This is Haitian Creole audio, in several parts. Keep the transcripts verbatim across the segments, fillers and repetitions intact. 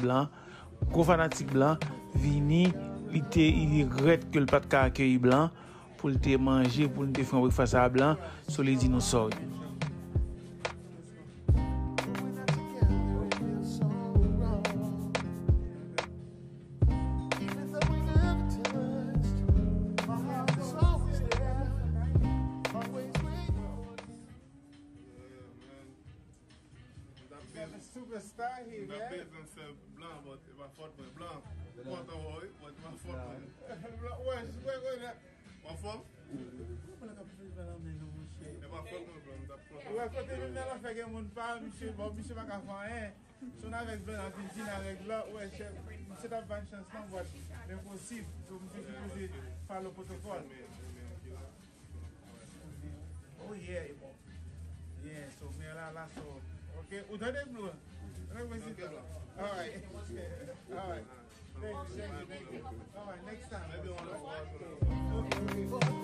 blan, gwo fanatik blan, vini, li te, li regrèt ke l pa t ka akeyi blan pou l te manje, pou l te fè yon breakfast a blan, so li di nou sorry. Superstar here, man. M t ap bezwen fè blan, but e pa fòt mwen. Blan, m kontan wè w wi, but e pa fòt mwen. Blan, wè, wè, wè, wè. W anfòm? Mwen konn ap fè blan nan men nou, monchè. E pa fòt mwen, blan, m t ap kontan. Wè, kote menm nan lanfè gen moun pa, misye, bon, misye pa ka fè anyen. Si w avèk blan, ap vin, vin avèk blan, wè, chèf, misye t ap ban chans lan, but l enposib. So, misye sipoze follow protocol. Oh yeah, e bon. Yeah, so, men la, la, so. Ok, ou tande, bro? Tande, mwen se. Ok, bro. All right. All right. Thank you, thank you, thank you. All right, next time. Maybe on the wall. Okay, okay.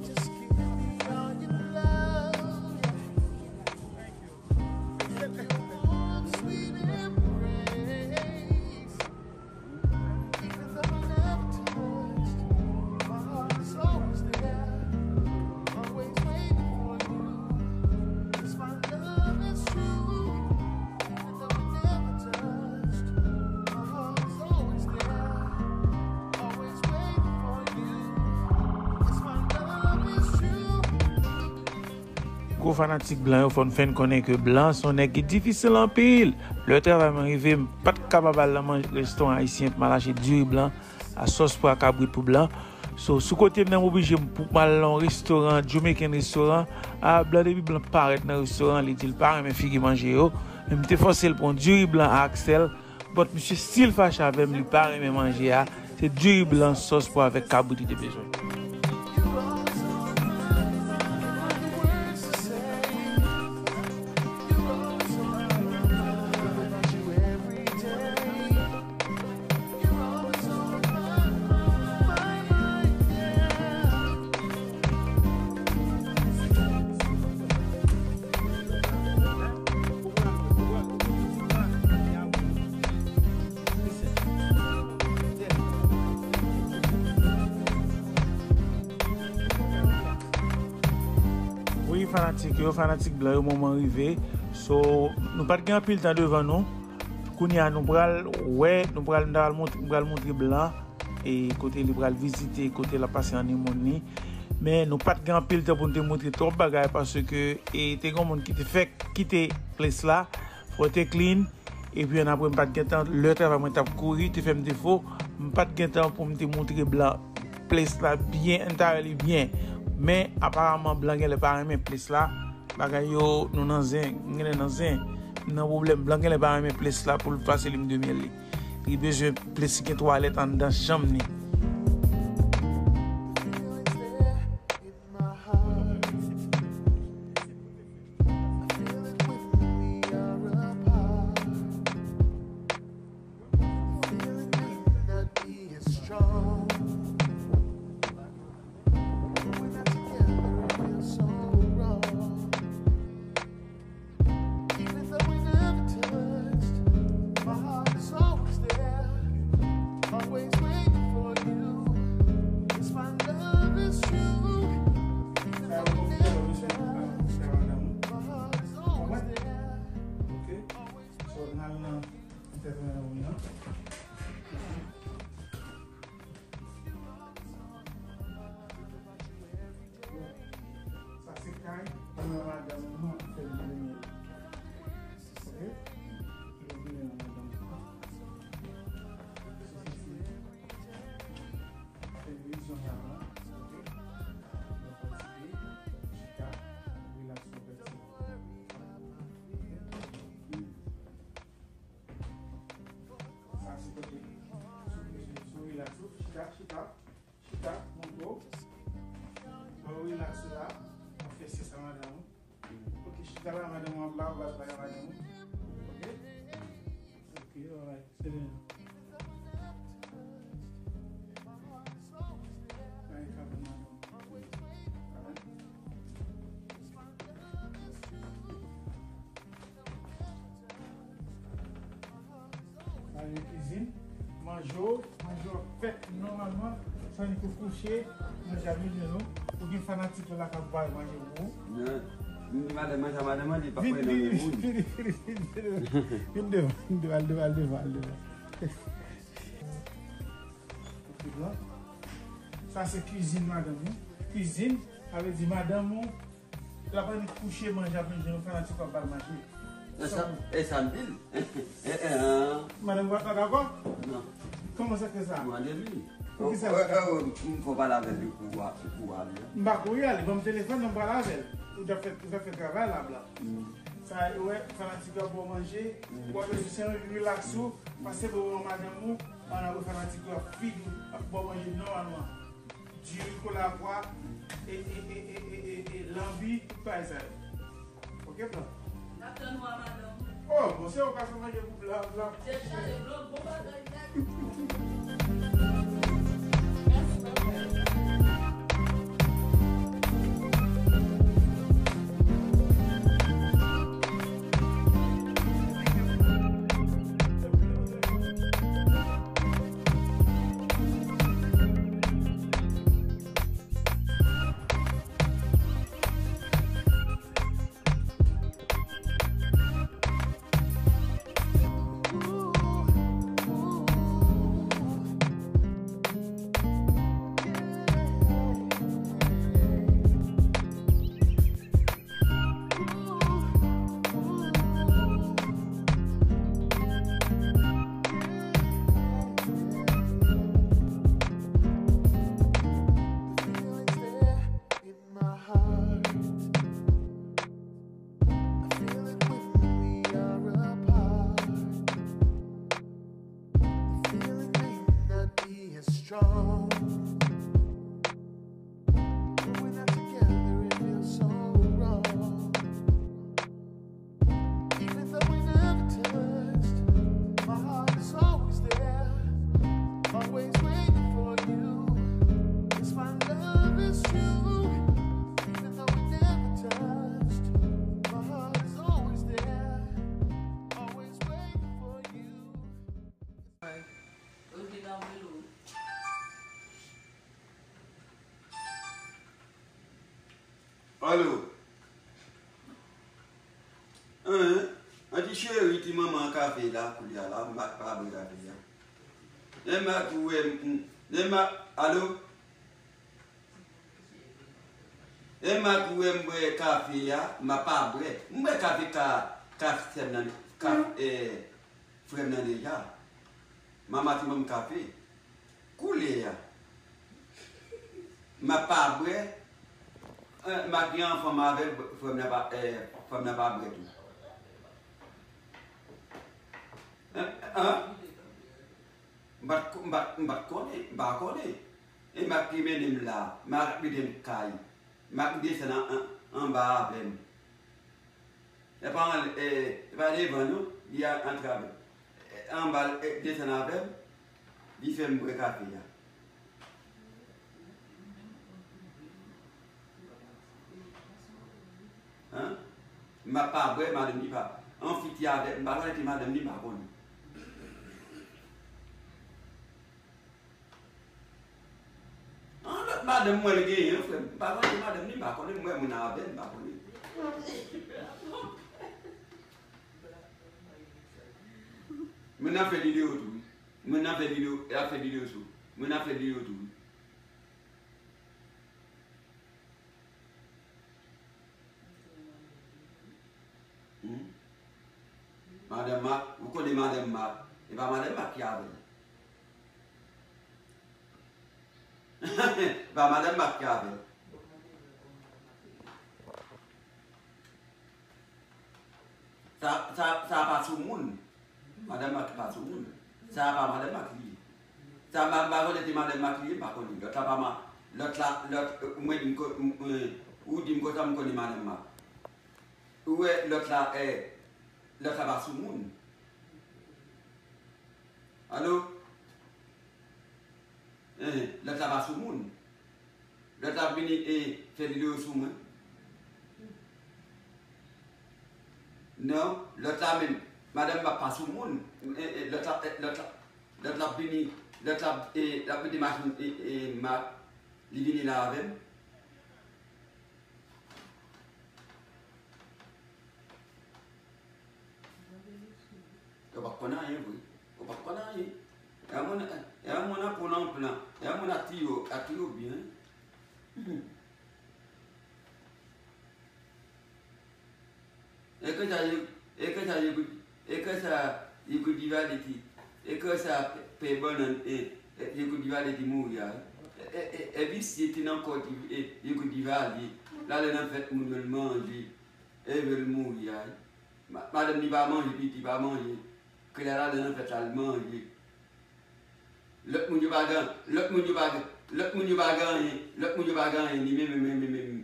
Just give me all your love. Thank you. Your warm, sweet embrace. Even though I never touched, my heart is always there, always waiting for you. 'Cause my love is true. Even though I never touched, my heart is always there, always waiting for you. 'Cause my love is true. Gwo fanatik blan yo, fò n fè n konnen ke blan se yon nèg ki difisil anpil. Lè travay mwen rive, m pa t kapab al nan manje restoran ayisyen pou m al achte diri blan a sòs pwa kabrit pou blan. So, sou kote m nan, m oblije m pou m al nan yon restoran, Jamaican restoran. A, blan, depi blan parèt nan restoran, li di l pa renmen figi manje yo. Men m te fòse l pran diri blan a ak sèl. But misye still fache avè m, li pa renmen manje a. Se diri blan sòs pwa avèk kabrit li te bezwen. Wi, fanatik yo, fanatik blan yo, moman rive. So, nou pa t gen anpil tan devan nou. Kounye a, nou pral wè, nou pral, nou pral mont-, nou pral montre blan e kote li pral vizite, kote l ap pase honeymoon li. Men nou pa t gen anpil tan pou n te montre twòp bagay paske, e, te gen moun ki te fèk kite ples la, fò te clean, epi annapre m pa t gen tan, lè travay mwen t ap kouri, te fè m defo, m pa t gen tan pou m te montre blan ples la byen, entirely byen. Men aparaman blan genlè pa renmen ples la. Bagay yo, nou nan zen, m genlè nan zen. M nan pwoblèm. Blan genlè pa renmen ples la pou l pase lin de myèl li. Li bezwen ples ki gen twalèt anndan chanm li. Even though we never touched, my heart is always there, always waiting for you. 'Cause my love is true. Even though we never touched, my heart is always there, always waiting for you. Sa se kay, mwen madanm mwen ap fè vin de myèl. Ok? Vin de myèl madanm mwen. Sa se fè vin de myèl madanm mwen. Ok? Mwen fatigué, chita, relax yon pèt. Sa se kote sou, sou relax ou, chita, chita. Chita, montre w. Bon, relax la. Ou fè syès a madanm ou. Ok, chita la, madanm ou ap la, ou pral pale a madanm ou. Ok? Ok, alright. Se byen. Ay, ka pou madanm ou. Alright. Alright. Kizin, manje w, manje w ap fèt nòmalman, san ni pou kouche, manje ap vini non. Ou gen fanatik yo la k ap bay manje pou ou. Non. M di madanm mwen sa, madanm mwen di pa Vin, konnen nan vin, moun. Vin, vin, vin, vin, vin devan, vin devan, al devan, al devan, al devan. Ok, bon. Sa se kizin madanm ou. Kizin, sa vle di madanm ou, l ap annik kouche manje ap vin jwenn ou fanatik w ap ba l manje. E sa, e sa m di l. E, e, an. Madanm ou pa dakò? Non. Kòman sa fè sa? Mande li. Poukisa? Ou, ou, ou, m fò pale avè l pou wa, pou wa li a. M pa kouri ale, ban m telefòn nan, m pale avè l. Ou t ap fè, ou t ap fè travay la, blan. Mm. Sa, ou wè, fanatik yo ap ba w manje, mm, w ap jis relax ou, pase bò yon madanm ou, ann ap wè fanatik yo ap fid ou, ap ba w manje nòmalman. Diri, kolapwa, e, e, lanbi, tout bagay sa yo. Ok, blan? N ap tann ou a madanm. Oh, bon, se ou ka fè manje pou blan, blan. Se chale blan, bon bagay, nèg. Mèsi, papa. In my heart, I feel it when we are apart. The feeling may not be as strong, but when I'm together, it feels so wrong. Even though we never touched, my heart is always there, always waiting for you. Yes, my love is true. Even though we never touched, my heart is always there, always waiting for you. Alo. Hein? An ti cheri, ti manman kafe la, koulye a la, m pa, pa bwè kafe a. Lè m a tou wè m, lè m a, alo? Lè m a tou wè m bwè kafe a, m a pa bwè. M bwè kafe ka, ka sè m nan, ka, eh, Frè m nan deja. Manman ti ban m kafe. Koulye a. M ap pa bwè. Eh, m ap gen anfan m avè l, frè m nan pa, eh, frè m nan pa bwè tou. Eh, eh, m pa t ko-, m pa t, m pa t konnen, m pa konnen. E m ap ki mennen m la, m ap mete m kay. M ap desann an, an, anba avè m. E pa anlè, e, e pa devan non, li a, antre avè m. E, anba l, e, desann avè m, li fè m bwè kafe a. Hein? M ap pa bwè, madanm li pa. An fiti avè m, m pa konnen ki madanm li, m pa konnen. An lòt madanm mwen l genyen, frè m. M pa konnen madanm li, m pa konnen, m wè moun avè l, m pa konnen. Moun nan fè videyo tou, wi. Moun nan fè videyo, y ap fè videyo sou. Moun nan fè videyo tou, wi. Hmm? Madanm Mak, ou konnen madanm Mak, e pa madanm Mak ki avè l. Pa madanm Mak ki avè l. Sa, sa, sa pa sou moun. Madanm Mak pa sou moun. Sa pa madanm Mak li ye. Sa m pa, m pa konnen si madanm Mak li ye, m pa konnen. Lòt la pa ma-, lòt la, lòt, euh, mwen di m ko-, m, euh, ou di m konsa m konnen madanm Mak. Ou wè lòt la, eh, lòt la pa sou moun. Alo? Enhen, lòt la pa sou moun. Lòt la vini e fè videyo sou mwen. Non, lòt la menm, Madanm m ap pa sou moun. E, e, lòt la, e, lòt la, lòt la ap vini, lòt la ap, e, l ap mete machin, e, e, mat, li vini la avè m. Ou pa konn anyen vre. Ou pa konn anyen. E yon moun, e yon moun an pran nan plan. E yon moun ap tiye w, ap tiye w byen. E konsa yo, e konsa yo, e konsa yo kou Divalye te, e konsa pè bannann, e, e, yo kou Divalye te mouri a. E, e, e, e visye te nan kò ti, e, yo kou Divalye. L ale nan fèt moun yo l manje, e yo l mouri a. Ma-, madanm li pa manje, pitit pa manje. Ke l al nan fèt la l manje. Lòt moun yo pa gen, lòt moun yo pa gen, lòt moun yo pa gen anyen, lòt moun yo pa gen anyen, li menm, menm, menm, menm.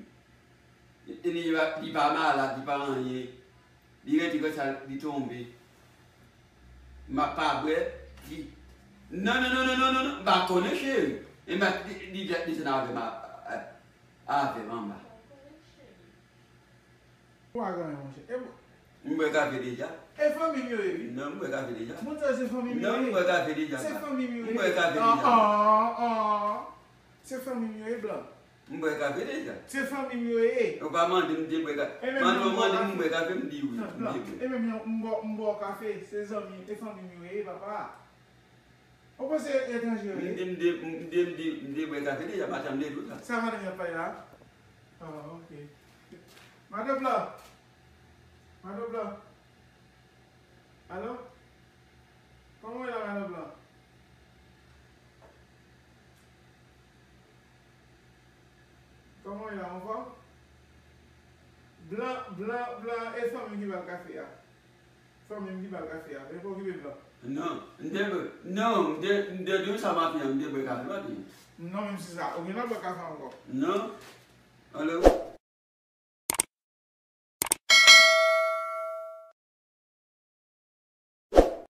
Li, li, li pa, li pa malad, li pa anyen. Li rete konsa, li tonbe. M ap pa bwè, li, non, non, non, m pa konnen cheri. E m ap, li, li, li desann avè m a, a, avè m anba. Ou pa gen anyen, monchè. E m- M bwè kafe deja. E fanmi m yo ye, wi. Non, m bwè kafe deja. Moun sa yo se fanmi m yo ye. Non, m bwè kafe deja. Se fanmi m yo ye. M bwè kafe deja. Ah, ah, ah. Se fanmi m yo ye, blan. M bwè kafe deja. Se fanmi m yo ye. Ou pa mande m te bwè kafe. Mande w mande m bwè kafe, m di wi. M te bwè. E menm jan m bò, m bò kafe, se zanmi, e fanmi m yo ye, papa. Ou panse etranje yo ye? M te, m te, m te, m te, m te bwè kafe deja, maten m te di w sa. Sa madanm y ap pale la? Ah, ok. Madan Blan. Madan Blan. Alo? Kòman w ye la, Madan Blan? Kòman w ye la, anfòm? Blan, Blan, Blan, e fanmi ki ba l kafe a? Fanmi m ki ba l kafe a, men pa okipe m non. Non, m te, non, m te, m te di w sa maten an, m te bwè kafe maten an. Non, menm si sa, ou gentan bwè kafe ankò? Non. Alo?